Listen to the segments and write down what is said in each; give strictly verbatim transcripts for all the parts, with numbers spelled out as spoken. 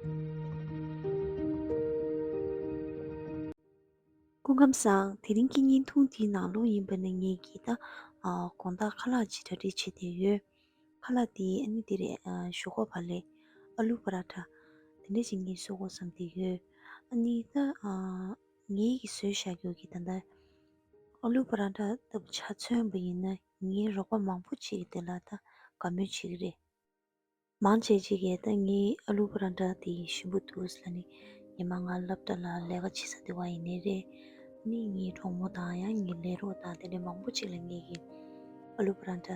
སྐུ་ཁམས་བཟང་། དེ་རིང་གི་བརྙན་ཐུང་དེའི་ནང་ལོགས་ཡིན་པ་ནི་ངེད་ཀྱིས་ད་ཨ་དགོང་དག་ཁ་ལག་ཅིག་གྲ་སྒྲིག་བྱས་བསྡད་ཡོད། ཁ་ལག་དེ་ཨ་ནི་དེ་རེད། ཨ་ཞོག་ཁོག་བག་ལེབ་ཨ་ལུ་པ་ར་ཐ་དེ་འདྲ་ཞིག་ངས་བཟོ་དགོས་བསམ་བསྡད་ཡོད། ཨ་ནི་ད་ཨ་ངེད་ཀྱིས་བཟོས་བཞག་རྒྱུ་གི་ད་ལྟ་ཨ་ལུ་པ་ར་ཐ་ལྟ་བུ་ཆ་མཚོན་པ་ཡིན་ན་ངའི་རོགས་པ་མང་པོ་ཅིག་གིས་དེ་ལ་ད་དགའ་མོས་བྱེད་ཀྱི་རེད། མང་ཆེ་ཅིག་གིས་ད་ངའི་ཨ་ལུ་པ་ར་ཐ་དེ་ཞིམ་པོ་འདུག་ཟེར་ལབ་ནས། ཉི་མ་ང་སློབ་གྲྭ་ལ་ལས་ཀ་བྱེད་ས་དེ་བ་ཡིན་ནའི་རེད། ཨ་ནི་ངའི་གྲོགས་མོ་དང་ཡང་ངའི་ལས་རོགས་དང་དེ་འདྲ་མང་པོ་ཅིག་ལ་ངེད་ཀྱིས་ཨ་ལུ་པ་ར་ཐ་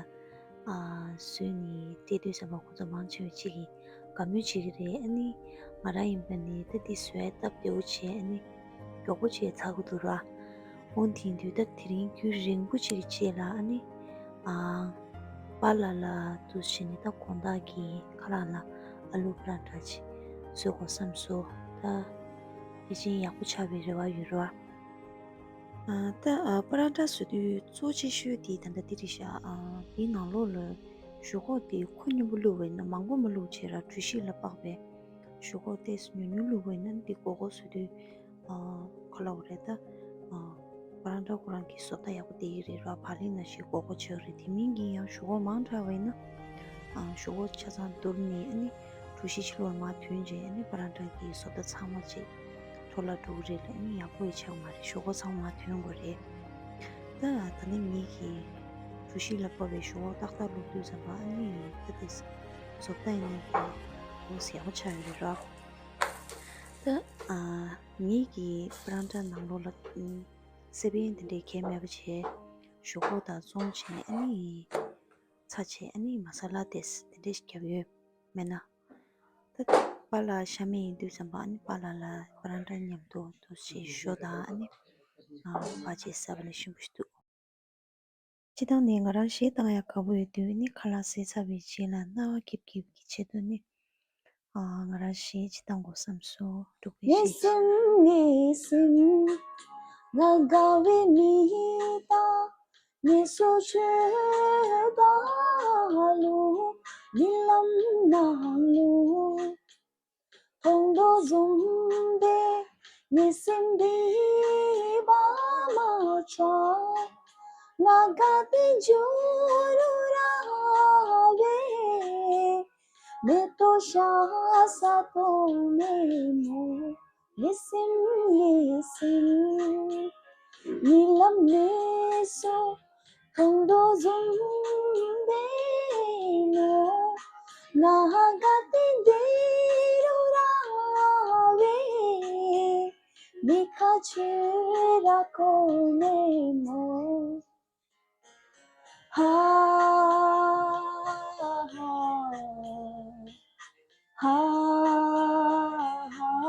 ཨ་བཟོས་ནས་སྤྲད་དུས་ཙམ་པ་ཁོ་ཚོ་མང་ཆེ་བ་ཅིག་གིས་དགའ་མོས་བྱེད་ཀྱི་རེད། ཨ་ནི་ང་རང་ཡིན་པ་ནི་ད་འདི་བཟོ་ཡ་སྟབས་བདེ་བོ་བྱས། ཨ་ནི་མགྱོགས་པོ་བྱས་ཚར་གི་འདུག་ར། འོ་དེ་དུས་ད་དེ་རིང་རྒྱུན་རིང་པོ་ཅིག་གི་རྗེས་ལ་ཨ་ནི་ཨ་པཱ་ལགས་ལ་འདུག་བྱས་ནས་ད་དགོང་དག་གི་ཁ་ལག་ལ་ཨ་ལུ་པ་ར་ཐ་ཅིག་བཟོ་དགོས་བསམ་སོང་། ད་ཕལ་ཆེར་ཡག་པོ་ཆགས་པའི་རེ་བ་ཡོད་ར། ཨ་ད་ཨ་པ་ར་ཐ་བཟོ་དུས་གཙོ་ཆེ་ཤོས་དེ་ད་ལྟ་འདི་རེད་ཤག་ཨ་དེའི་ནང་ལོགས་ལ་ཞོག་ཁོག་དེ་ཁོག་སྙོམས་པོ་བླུགས་པ་ཡིན་ན། མང་པོ་མ་བླུགས་བྱས་ར་གྲོ་ཞིབ་ལ་དཔག་པའི་ཞོག་ཁོག་ཏོག་ཙམ་ཉུང་ཉུང་བླུགས་པ་ཡིན་ན་འདི་མགོ་སྐོར་བཟོ་དུས་ཨ་ག་ལབ་དགོས་རེད། ད་ཨ་པ་ར་ཐ་ཁོ་རང་གི་བཟོ་ལྟ་ཡག་པོ་བསྡད་ཀྱི་རེད་ར། བག་ལེབ་ནང་བཞིན་མགོ་སྐོར་ཆགས་ཀྱི་རེད། དེ་མིན་གྱི་ཡང་ཞོག་ཁོག་མང་དྲགས་པ་ཡིན་ན་ཨ་ཞོག་ཁོག་ཆ་ཚང་བསྡུར་ནས་ཨ་ནི་གྲོ་ཞིབ་ཕྱི་ལོགས་ལ་མར་ཐོན་རྗེས་ཨ་ནི་པ་ར་ཐ་གི་བཟོ་ལྟ་ཚང་མ་ཅིག་འཕྲོ་བརླག་འགྲོ་གི་རེད་ལ། ཨ་ནི་ཡག་པོ་ཡི་ཆགས་མ་རེད། ཞོག་ཁོག་ཚང་མ་ཐོན་དགོས་རེད། ད་ད་ནི་ངེད་ཀྱིས་གྲོ་ཞིབ་ལ་དཔག་པའི་ཞོག་ཁོག་ཏག་ཏག་བླུགས་དུས་ཙམ་པ་ཨ་ནི་ད་དེ་བཟོ་ལྟ་ཡིན་ན་དེ་འོ་ཡག་པོ་ཆགས་ཡོད་རེད་ར། ད་ཨ་ངེད་ཀྱིས་པ་ར་ཐ་ནང་ལོགས་ལ་ཨ་སི་པན་དེ་འདྲའི་གས་མེད་པ་བྱས། ཞོག་ཁོག་དང་བཙོང་བྱས་ཨ་ནི་ཚྭ་བྱས་ཨ་ནི་མ་ས་ལ་དེ་དེ་འདྲས་ཤིག་བརྒྱབ་ཡོད། མེད་ན་ད་པཱ་ལགས་ཤ་མེད་ཡིན་དུས་ཙམ་པ་ཨ་ནི་པཱ་ལགས་ལ་པ་ར་ཐ་མཉམ་དུ་འདུག་བྱས་ཞོ་དང་ཨ་ནི་ཨ་བ་ཅིག་ཟ་བ་ལ་ཞིམ་པོ་ཞིག་འདུག་སྤྱིར་བཏང་ནས་ང་རང་གཞས་བཏང་ཡག་དགའ་པོ་ཡོད་དུས་ནི་ཁ་ལག་ཟས་ཚར་བའི་རྗེས་ལ་སྣང་བ་སྐྱིད་སྐྱིད་ཀྱི་ཆེད་དུ་ནི་ཨ་ང་རང་གཞས་ཅིག་བཏང་དགོས་བསམ་སོང་། འབྲུག་པའི་ངའི་གཞས་ཤིག་སེམས་ངའི་སེམས་ང་དགའ་བའི་མི་དང་ངལ་གསོ་བྱེད་པ་ལུ་རྨི་ལམ་ནང་ལུ། མཐོང་དོ་བཟུམ་སྦེ་ངའི་སེམས་འདི་བག་མ་ཆགས། ང་དགའ་སྟེ་འཇུ་རུ་ར་བའི་མེ་ཏོག་ཤ་ཟ་དོ་མེད་མོ། ངའི་སེམས་ངའི་སེམས་རྨི་ལམ་ནས་སུ། མཐོང་དོ་བཟུམ་སྦེ་ནོ། ང་དགའ་སྟེ་འདི་རུ་ར་བའི་མི་ཁ་ཆེ་ར་ཁོ་མེད་མོ། ཧ་ཧ་ཧ་ཧ།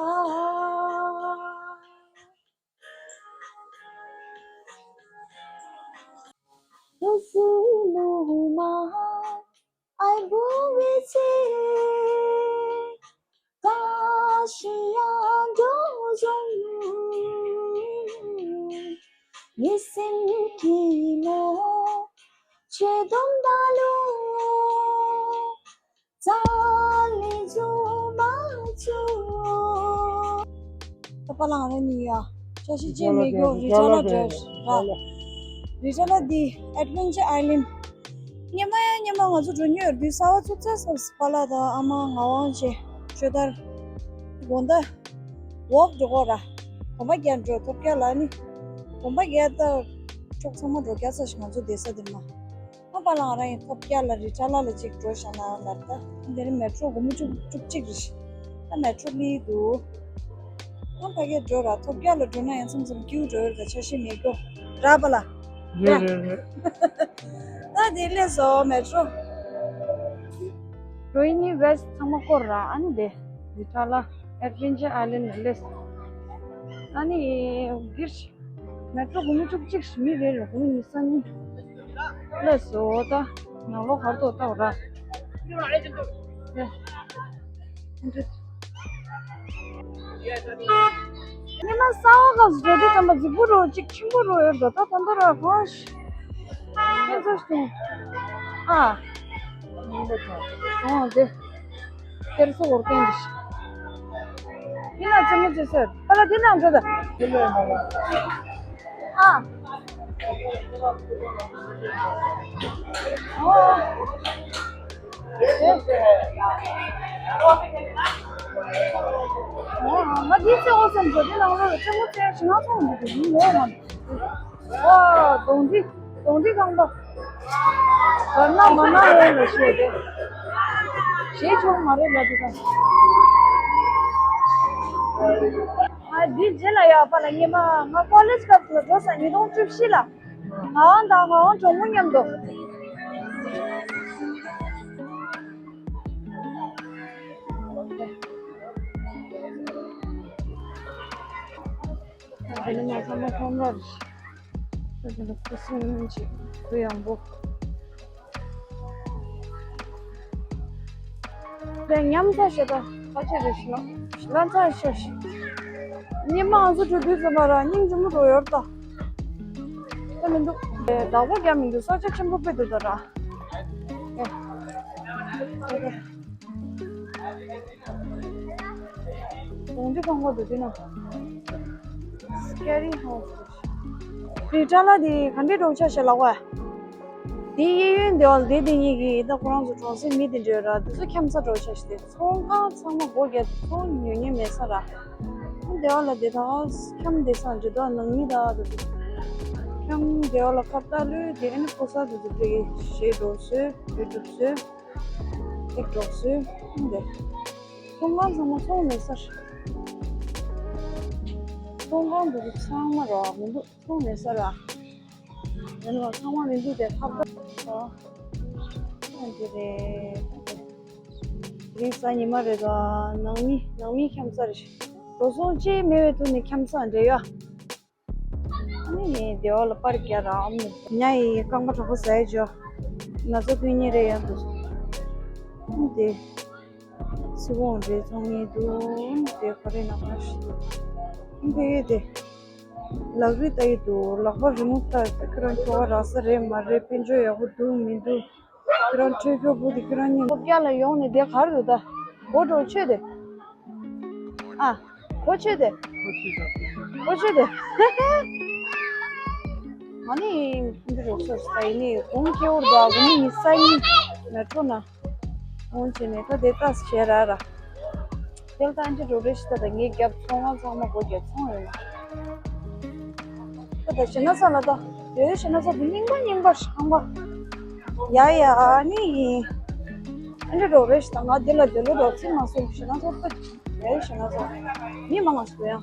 ལོ་སི་ལོ་མ་ཨའི་བུ་བི་ཚེ་ཀ་ཤི་ཡང་འགྲོ་བཟུང་། ངའི་སེམས་ཀྱི་ནོ་ཆེ་དོམ་ད་ལོ། ཙ་ལི་ཛུ་མ་ཛུ། ད་པཱ་ལགས་ང་རང་གཉིས་ཡ། ཆ་ཤས་ཅན་མེད་རྒྱུ་རི་ཊ་ལ་འགྲོ་ར། རི་ཊ་ལ་འདི་Adventure Island། སྔོན་མ་ཡང་སྔོན་མ་ང་ཚོ་འགྲོ་མྱོང་ཡོད་དུས་གསར་པ་བཙུགས་ཚར་སོང་། པཱ་ལགས་དང་ཨ་མ་ངག་དབང་བཅས་ཇོ་དར་དགོང་དག་ཝོག་འགྲོ་གོ་ར། གོམ་པ་བརྒྱབ་འགྲོ་ཐོབ་རྒྱག་ལ་ནི། གོམ་པ་བརྒྱབ་ད་ཕྱོགས་ཚང་མ་འགྲོ་རྒྱག་ས་ཞིག་ང་ཚོ་བསྡད་ས་དེ་མ། ཨ་པཱ་ལགས་ང་རང་ཡིན་ཐོབ་རྒྱག་ལ་རི་ཊ་ལ་ལ་ཅིག་འགྲོ་བཞག་ན་ལབ་ད། འདི་ནི་མེ་ཊྲོ་སྒོར་མོ་བཅུ་བཅུ་གཅིག་རེད། ཨ་མེ་ཊྲོ་ལི་འདུག་ཨ་ཕ་གིར་འགྲོ་ར་ཐོབ་རྒྱག་ལ་འགྲོ་ན་ཡང་མཚམས་མཚམས་སྐྱིད་པོ་འགྲོ་ཡོད་ད་ཆ་ཤས་མེད་རྒྱུ་ར་པཱ་ལགས། རེད་རེད་རེད། ད་དེ་སླེབས་སོང་མེ་ཊྲོ། རོ་ཧི་ནི་ཝེ་སི་ཚང་མ་སྐོར་ར་ཨ་ནི་དེ་རི་ཊ་ལ་Adventure Island ལ་སླེབས་སོང་། ཨ་ནི་འདིར། མེ་ཊྲོ་སྒོར་མོ་བཅུ་གཅིག་ཞིག་མི་རེ་རེ་སྒོར་མོ་ཉི་ཤུ་རྩ་གཉིས། ལགས་སོ་ད། ནང་ལོགས་ག་རེ་འདུག་ལྟ་བ་ར། ཉི་མ་གསར་པ་སྐབས་སུ་འགྲོ་དུས་ཙམ་པ་རྫིག་པོ་རུ་གཅིག་ཆེན་པོ་རུ་ཡོད་འགྲོ་ད་ད་ལྟ་ར་ཧོ་ཤ། ཁྱེད་ཚོ་ཤི་ཨ། ཨོ་དེ། དེར་སོ་འོར་ཀན་འདི་ཤི། ཡིན་ན་ཅི་མོ་ཅི་ཟེར། ཨ་ལ་འདི་ནང་འགྲོ་ད། ཨ། ཨོ། ཨོ། ང་འདི་ཚེ་འོ་སེམས་ཚོ་འདི་ནང་ལོ་ལ་ཅི་མོ་ཅི་ཞིག་ང་ཚོ་འདི་ཡིན་ནོ་མ། ཨོ། གདོང་འདི། གདོང་འདི་གང་པ། བར་ན་མ་ན་ཡོད་ལ་ཤེས་ཏེ། ཞེས་ཆུང་མ་རེད་ལ་འདི་དང་། ཨ་འདི་རྗེས་ལ་ཡག་པ་ལ་ཉི་མ་ང་ཀོ་ལེཇ་སྐབས་ལ་འགྲོ་ས་ཉིས་སྟོང་བཅུ་བཞི་ལ། ང་དབང་དང་ང་དབང་གྲོགས་མོ་མཉམ་དུ། དེ་ནི་ང་ཚང་མ་ཁོམ་ར་རེད། དེ་ནི་ཁུ་སིམ་ཅིག་གུ་ཡངས་པོ། དེ་ཉམས་ཚ་ཞེ་དྲག་ཁ་ཆེ་རེད་ཤི་ན། ལ་ཚ་ཤ་ཤི། ཉི་མ་ང་ཚོ་གྲོ་དུས་ཙམ་པ་ར་སྙིང་རྗེ་མོ་འགྲོ་ཡོད་ད། དེ་མི་འདུག་དེ་བདག་པོ་རྒྱག་མི་འདུག་ས་ཆ་ཆེན་པོ་དཔེ་འདུག་ད་ར། ཨེ། གདོང་འདི་གང་ག་འདུག་དེ་ན། Scary House། རི་བཀྲ་ལ་དེ་ག་འདྲའི་འགྲོ་ཆ་ཞེ་ལགས་བ། དེ་གཡས་གཡོན་དེ་བ་དེ་དེ་གཉིས་ཀྱི་ད་ཁོ་རང་ཚོ་གྲོང་གསེབ་མི་དེ་འདྲ་ར་དེ་ཚོ་འཁྱམ་ས་འགྲོ་ཆ་ཞིག་དེ་ཚོང་ཁང་ཚང་མ་སྒོ་བརྒྱབ་ཚོང་ཉོ་ཉན་མེད་ས་ར། དེ་བ་ལ་དེ་དག་འཁྱམ་བསྡད་ས་འདྲ་འདུག་ནང་མི་དག་དེ་ཚོ་འཁྱམ་དེ་བ་ལ་ཁ་བཏགས་ལོས་དེ་ཨ་ནི་ཕོ་གསར་དེ་ཚོ་འདྲ་གི་གཞས་འགྲོ་སོས་ཡུ་ཊུབ་སོས། ཏིག་ཏོག་སུས་འདི། ཚོང་ཁང་ཚང་མ་ཚོང་མེད་ས་རེད། ཚོང་ཁང་འདི་ཚང་མ་ར་མི་འདུག་ཚོང་མེད་ས་ར། ཡིན་ནའང་ཚང་མ་མི་འདུག་དེ་ཁ་བརྡ་ར། འདི་རེད། རེས་གཟའ་ཉི་མ་རེད་ད། ནང་མི་ནང་མི་འཁྱམ་ས་རེད། འགྲོ་སོང་ཅི་མེད་པའི་ཐོག་ནས་འཁྱམ་ས་འདྲ་ཡ། ཨ་ནི་དེ་བ་ལ་པར་རྒྱག་ར་ཨ་མ། ཉ་ཡི་རྐང་པ་གྲོགས་པོ་ཟ་ཡི་ཇོ། ན་ཚ་ཕུད་ཉེ་རེ་ཡང་འདུག་ཨ་དེ། སི་བོང་རེ་ཚོང་ཉེ་འདུག་དེ་ག་རེ་ནང་ན་ཤི་འདུག་དེ་ཡོད་དེ། ལག་རིས་ལྟ་ཡི་འདུག་ལག་པ་རི་མོ་ལྟ་དེ་ཁྱོད་རང་ཁྱོ་ག་རག་ས་རེད་མ་རེད། དཔལ་འབྱོར་ཡག་པོ་འདུག་མི་འདུག་ཁྱོད་རང་ཁྲོད་ཁྱོ་བུ་དེ་ཁྱོད་རང་གཉིས་སློབ་རྒྱག་ལ་ཡོང་ནས་དེ་ག་རེ་འདུག་ད་སྒོ་འགྲོ་ཆོད་དེ། ཨ། གོ་ཆོད་དེ། གོ་ཆོད་དེ། ང་ནི་འདི་རོགས་སོ་ས་ཡིན་ནི་གུང་སྐྱེ་བོར་དོ་གུང་ནི་ས་ཡིན་ན་ཁྲོ་ན། འོང་བྱས་ནས་ད་དེ་ལྟ་བྱས་ར་ར། དེ་ལྟ་འདི་རོགས་རེ་ཞིག་ད་ད་ངའི་རྒྱབ་ཚོང་ང་ཚང་མ་སྒོ་རྒྱབ་ཚོང་ཡོད་ན། ད་ད་ཞེ་ན་ས་ལ་ད་དེ་ཞེ་ན་ས་དེ་རྙིང་པ་རྙིང་པ་ཤང་པ། ཡ་ཡ་ཨ་ནི་ཡིན། ཨ་ནི་རོགས་རེ་ཞིག་ད་ང་དེ་ལ་དེ་ལོ་རོགས་ཚིག་མ་སོང་ཞེ་ན་ས་ད། ཡ་ཡ་ཞེ་ན་ས། མི་མང་ང་ཞིག་ཡང་།